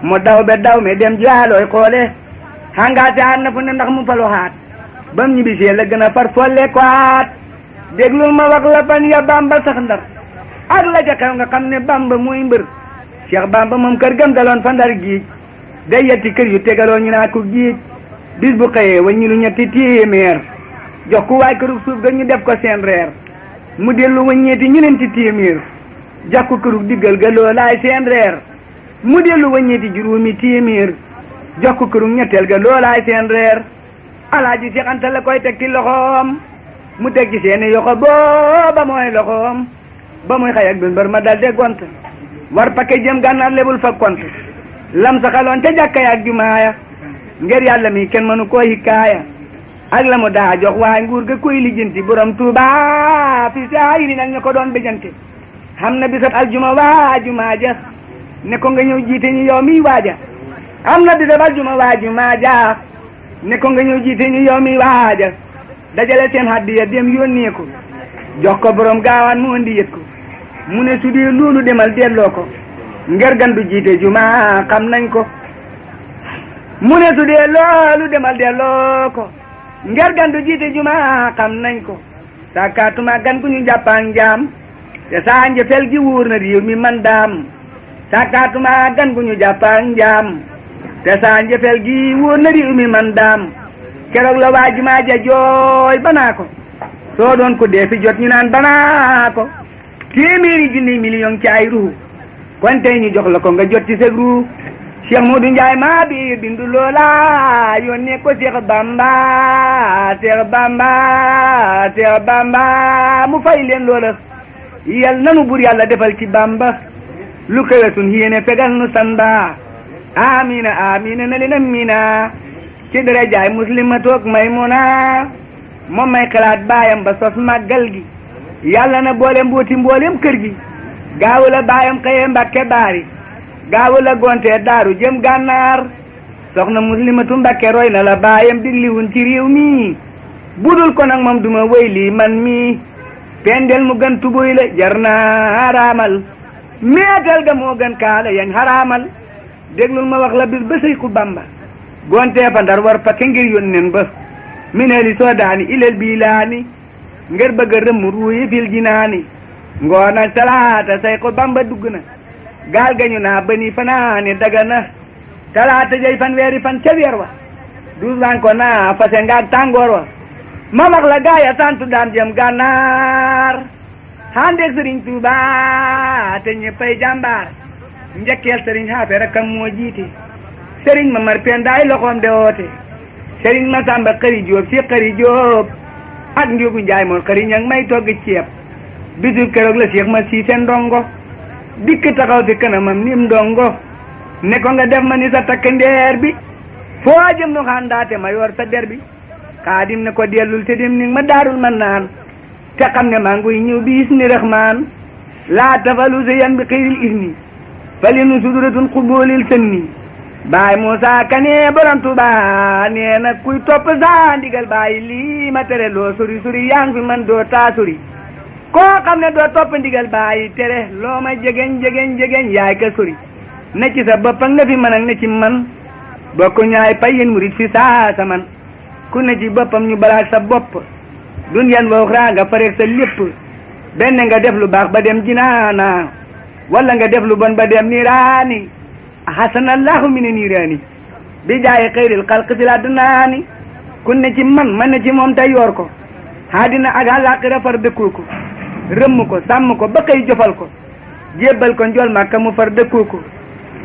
mu daw be daw me dem jaalooy xoole xangaate aat na fu ne ndax mu falu xaat bam ñibbisee la gën a far folle ko aat déglul ma wax la fan ya Bamba sax Ndar ak la ca xew nga xam ne Bamba muy mbër Cheikh Bamba moom kër gam daloon fa Ndar géej day yetti kër yu tegaloo ñu naa ko géej bis bu xëyee wa ñu lu ñetti téeméer jox ku waay kërug suuf ga ñu def ko seen reer mu dellu wëññeeti ñeneenti téeméer jox ko kërug diggal ga loolaay seen reer mu dellu wëññeeti juróomi téeméer jox ko kërug ñetteel ga loolaay seen reer Alaaji Seex Anta la koy teg ci loxoom mu teg ci seeni yoxo booba mooy loxoom ba muy xëy ak bin bër ma dal de gont war pake jëm Gànnaar lebul fa kont lam saxaloon ca jàkka ya ak jumaaya ngir yàlla mi kenn mënu koo hikaaya ak la mu daa jox waaye nguur ga koy lijjanti borom Tuuba fi saa yi nag ñu ko doon béjante xam na bisat aljuma waa jumaa ja ne ko nga ñëw jiite ñu yow mi waaja am na bisat aljuma waa jumaa ja ne ko nga ñëw jiite ñu yow mi waaja dajale seen hàddiya dem yónnee ko jox ko borom gaawaan mu andi yët ko mu ne su dee loolu demal delloo ko ngir gandu jiite juma xam nañ ko mu ne su dee loolu demal delloo ko ngir gandu jiite juma xam nañ ko sakaatuma gan gu ñu jàppaan jaam te saa njëfel gi wóor na réew mi man daam sakaatuma gan gu ñu jàppaan jaam te saa njëfel gi wóor na réew mi man daam keroog la waa jumaa ja jooy banaa ko soo doon ko dee fi jot ñu naan banaa ko téeméeri junni million ci ay ruhu kon tey ñu jox la ko nga jot ci seg ruhu Cheikh Modou Ndiaye maa bi bindu loola yónnee ko Cheikh Bamba Cheikh Bamba Cheikh Bamba mu fay leen loola yal nanu bur yàlla defal ci Bamba lu kawe sun yéene fegal nu sanda amina amina na leen amina ci darajaay muslima toog Maymuna moom may xalaat baayam ba sos màggal gi yàlla na boole mbooti mboolem kër gi gaawu la baayam xëyee Mbàkke baari gaawu la gontee daaru jëm gànnaar soxna muslimatu Mbàkke roy na la baayam digliwun ci réew mi budul ko nag moom duma wéy lii man mi pendel mu gën tubuy la jar naa haraamal meetal ga moo gën kaala yañ haraamal déglul ma wax la bis ba sëy ku Bamba gontee fa Ndar war fa ke ngir yónneen ba mineli soodaani ilel biilaani ngir bëgg a rëmm ruuyi fil jinaani ngoon ak talaata say ko Bamba dugg na gaal gañu naa bani fanaani Dagana talaata jay fan weeri fan ca weer wa duus waan ko naa fase ngaak tàngoor wa ma wax la gaaya santu daan jëm gànnaar handeeg sëriñ Tuuba te ñëppay jàmbaar njëkkeel sëriñ xaafe rakkam moo jiite sëriñ ma mar pendaay loxoom de woote sëriñ ma sàmba xëri jóob si xëri jóob ak njugu njaay moon xëri ñang may togg ceeb bisub keroog la Cheikh ma siise ndongo dikk taxaw si kanamam nim ndongo ne ko nga def ma ni sa takk ndeer bi foo jëm nu xandaate ma yor sa der bi xaadim ne ko dellul te dem ni ma daarul man naan te xam ne maa nguy ñëw bi isni rahmaan laa tafalu sa yan bi xëyril isni fali nu suduratun xuboolil sënni baay Muusaa Kane borom Tuuba nee na kuy topp saa ndigal baay lii ma tere loo suri suri yaa ngi fi man doo taa suri koo xam ne doo topp ndigal baay tere loo ma jegeñ yaay ka suri ne ci sa bopp ak ne fi man ak ne ci man bokku ñaay pay yéen murit fi saa sa man ku ne ci boppam ñu balaak sa bopp dunyan wa uxraa nga fareeg sa lépp benn nga def lu baax ba dem jinaana wala nga def lu bon ba dem niiraani hasanallahu min niiraani bi jaayi xayril xalq fi la dunaani ku ne ci man ne ci moom tey yor ko haadina ak àllaaxira far dëkkoo ko rëmm ko sàmm ko ba xëy jofal ko jébbal ko njool Màkka mu far dëkkoo ko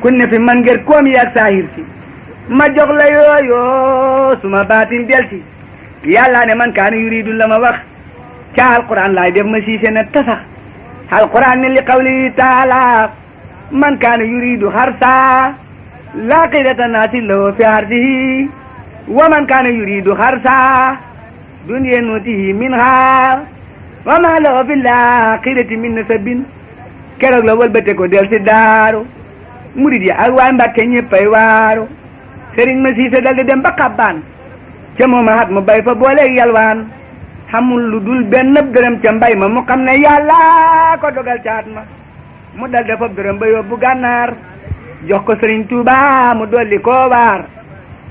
ku ne fi man ngir koom yi ak saahir si ma jox la yooyo suma baatin del si yàlla ne man kaana yuridu la ma wax ca alquran laay def ma siise na tasax alquran ne li qawli taala man kaana yuridu harsa laqirata naasi lahu fi harsihi wa man kaana yuridu harsa dunya nutihi minha wa ma lahu fi laqirati min nasabin keroog la wëlbate ko del si daaru murid yi ak waa Mbàkke ñëppay waaru sëriñ ma siise dal di dem ba xabbaan ca moom a xat mu bay fa booleeg yalwaan xamul lu dul benn dërëm ca mbay ma mu xam ne yàlla ko dogal caat ma mu dal dafa dërëm ba yóbbu gànnaar jox ko sëriñ Tuuba mu dolli koo waar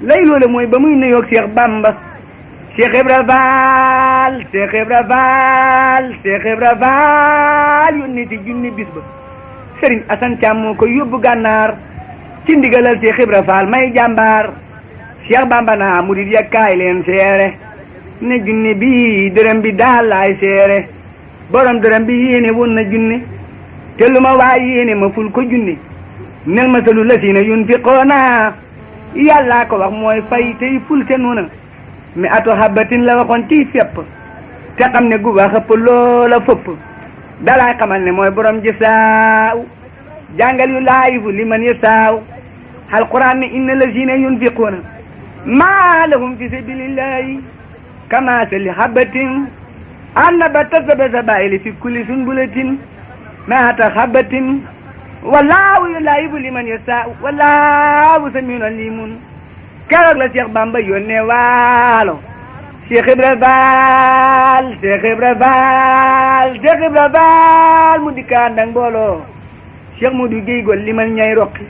lay loole mooy ba muy nuyoog Cheikh Bamba Cheikh Ibra Faal Cheikh Ibra Faal Cheikh Ibra Faal yónni ci junni bis ba sëriñ Asan Caam moo ko yóbbu gànnaar ci ndigalal Cheikh Ibra Faal may jàmbaar Cheikh Bamba naa murid ya kaay leen seere ne junni bi dërëm bi daal laay seere borom dërëm bi yéene woon na junni te lu ma waay yéene ma ful ko junni nel ma salu la si na yunfiqoona yàllaa ko wax mooy fay tey ful te noona mi ato habatin la waxoon ci fépp te xam ne guba xëpp loola fëpp dalaay xamal ne mooy borom ji saaw jàngal yu laayifu li man ya saaw alquran ne inna lazina yunfiquuna maa lahum fi sabilillahi kama sali habatin annabata sabaili fi kulli sunbulatin maata habatin wallahu yulaayifu li man ya saaw wallahu samiun alimun keroog la Cheikh Bamba yónnee waalo Cheikh Ibra Faal Cheikh Ibra Faal Cheikh Ibra Faal mu dikkaan dang mbooloo Cheikh Modou Guèye Gol limal ñay roqi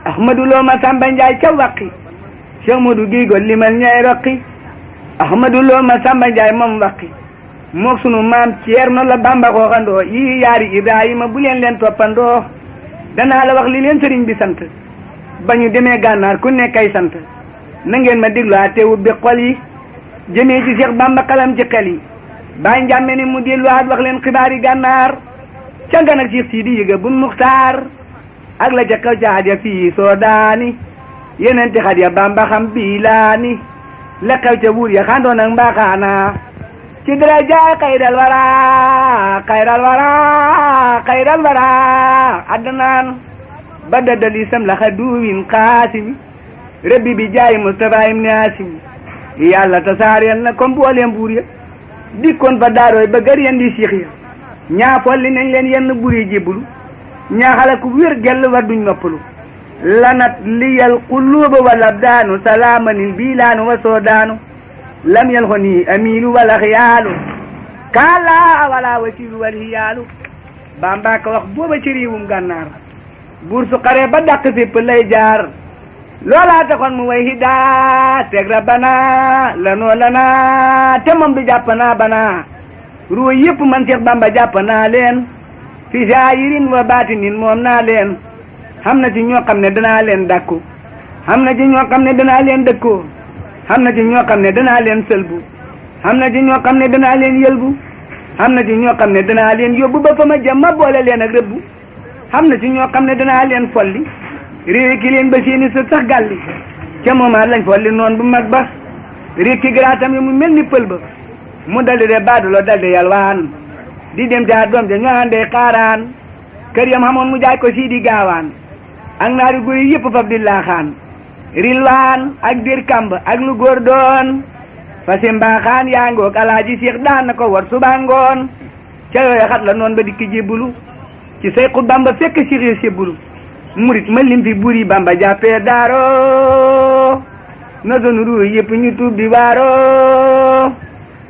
Ahmadou Lo ma Samba Njaay ca waqi Cheikh Modou Guèye Gol limal ñay roqi Ahmadou Lo ma Samba Njaay moom waqi mook sunu maam Ceerno la Bamba xooxandoo yii yaari Ibrahima bu leen toppandoo danaa la wax li leen sëriñ bi sant ba ñu demee gànnaar ku nekkay sant na ngeen ma déglu a teewut bi xol yi jëmee ci Cheikh Bamba xalam ci xel yi bàyyi njàmme ne mu delluwaat wax leen xibaar yi gànnaar ca nga nag Cheikh Sidi yëga bun muxtaar ak la ca kaw ca xat ya fii soo daani yenenti xat ya Bamba xam bii laani la xew ca wuur ya xandoon ak mbaaxaana ci darajaay xayral wara xayral wara xayral wara adnaan ba dadali sam la xaduwin xaasimi rabbi bi jaay Mustafa ibn Haasim yàlla tasaareel na comme booleem buur ya dikkoon fa daarooy ba gër yen di siix ya ñaa folli nañ leen yenn buur yi jébbulu ñaa xala ku wér gell war duñ noppalu lanat liyal quluuba wal abdaanu salaamanil biilaanu wa soodaanu lam yal xoni amiilu wala xiyaalu kaala wala wasiilu wal hiyaalu Bamba ko wax booba ci réewum gànnaar buur su xaree ba dàq fépp lay jaar loolaa taxoon mu way hidaa teg rabbana lanoo lana te moom bi jàpp naa bana ruwa yëpp man Seex Bamba jàpp naa leen fi zaahirin wa baatinin moom naa leen xam na ci ñoo xam ne danaa leen dàkku xam na ci ñoo xam ne danaa leen dëkkoo xam na ci ñoo xam ne danaa leen sëlbu xam na ci ñoo xam ne danaa leen yëlbu xam na ci ñoo xam ne danaa leen yóbbu ba fa ma jëm ma boole leen ak rëbbu xam na ci ñoo xam ne danaa leen folli réeki leen ba seeni sa sax gàlli ca moomaa lañ folli noon bu mag ba réeki garaatam yi mu mel ni pël ba mu daldi de baaduloo daldi yalwaan di dem ca doom ja ñu àndee xaaraan kër yam xamoon mu jaay ko sii di gaawaan ak naari góor yi yëpp faf di laaxaan rilwaan ak dir kamb ak lu góor doon fasi mbaaxaan yaa ngoog alaaji Seex daan na ko war suba ngoon ca yooyu xat la noon ba dikki jébbulu ci Seexu Bamba fekk siré sébbulu murit ma lim fi buri Bamba jàppee daaro na doon ruu yëpp ñu tuub di waaro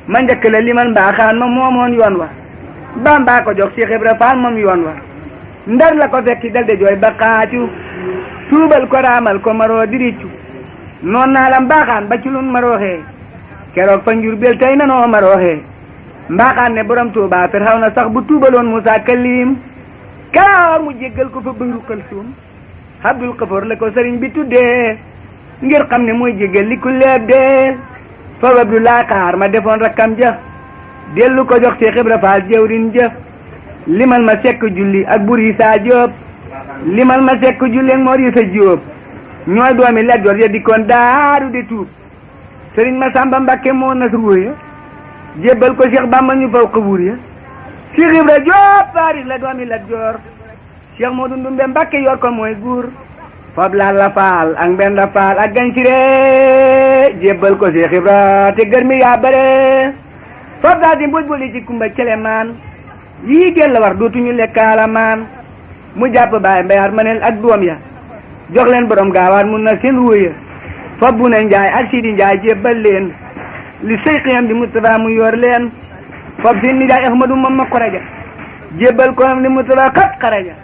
ma njëkk la limal mbaaxaan ma moomoon yoon wa Bamba ko jox Seex Ibra Faal moom yoon wa ndar la ko fekki dal de jooy ba xaacu tuubal ko raamal ko maroo diriccu noon naa la mbaaxaan ba ci lun marooxee keroog fa Njurbel tey nanoo marooxee mbaaxaan ne borom Tuubaa Firawna na sax bu tuubaloon Musaa Kalim kaar mu jéggal ko fa bëngu Kalsuum Abdul Xafoor la ko sëriñ bi tuddee ngir xam ne mooy jéggal li ku leeb dee fa wabdu laakaar ma defoon rakkam ja dellu ko jox Seex Ibra Faal jëwrin ja limal ma sekk julli ak buri saa Jóob limal ma sekk julli ak Mor Isa Jóob ñooy doomi Lat Joor ya dikkoon daaru de tuub sëriñ ma Samba Mbakke moo nas ruur ya jébbal ko Seex Bamba ñu faw xabuur ya Seex Ibra Jóob Paris la doomi Lat Joor Seex Moodu Ndumbe Mbakke yor ko mooy guur fab Lalla Faal ak Mbenda Faal ak Gañsire jébbal ko Seex Ibra te gër mi yaa bare fab daal di mboj boli ci Kumba Celemaan yii gel la war dootuñu lekkaala maan mu jàpp baay mbayaar maneel ak doom ya jox leen borom gaawaan mun na seen wóoya fab bu ne njaay ak Sidi Njaay jébbal leen li seyxiyam di Mustafa mu yor leen fab seen nijaay Ahmadu moom ma koreja jébbal ko am li Mustafa xat xaraja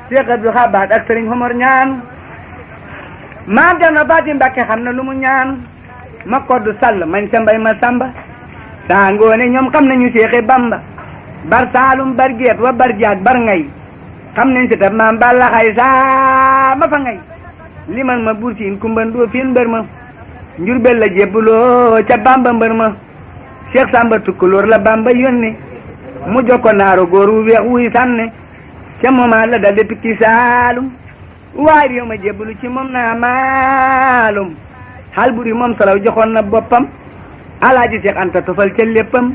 Seex Abdu Xabaat ak Sëriñ Omar ñaan maam Cerno Faati Mbàkke xam na lu mu ñaan ma koddu sàll mañ sa mbay ma sàmba saa ngoone ñoom xam nañu Seexi Bamba bar saalum bar geet wa bar jaag bar ngay xam nañ si tab maam balla xay saa ma fa ngay limal ma buur siin kumbandoo fiin mbër ma Njurbel la jébbuloo ca Bamba mbër ma Seex Samba Tukkulóor la Bamba yónni mu jokko naaru góor wu weex wuy sànne ca moomaa la dal di pikki saalum waay réew ma jébbulu ci moom naa maalum xal buri moom salaw joxoon na boppam alaaji Seex Anta tofal ca léppam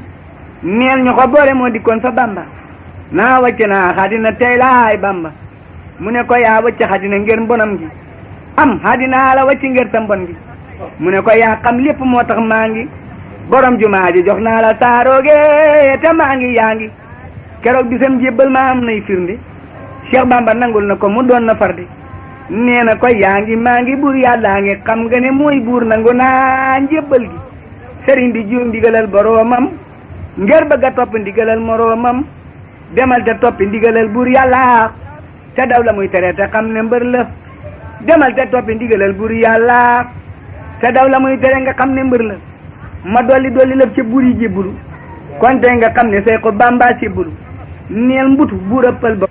neel ñu ko boole moo dikkoon fa Bamba naa wàcc naa xadina tey laay Bamba mu ne ko yaa wàcc xadina ngir mbonam gi am xadina la wàcc ngir sa mbon gi mu ne ko yaa xam lépp moo tax maa ngi borom jumaa ji jox naa la saarooge te maa ngi yaa ngi keroog bisam jébbal ma am nay firnde Cheikh Bamba nangul na ko mu doon na farde nee na ko yaa ngi maa ngi buur yàllaa ngi xam nga ne mooy buur nangu naa njébbal gi sëriñ bi juum ndigalal boroomam ngir bëgg a topp ndigalal moroomam demal te toppi ndigalal buur yàlla te daw la muy tere te xam ne mbër la demal te toppi ndigalal buur yàlla te daw la muy tere nga xam ne mbër la ma dolli lëf ca buur yi jébbulu kon tey nga xam ne Seexu Bamba sébbulu neel mbutu buur ëppal ba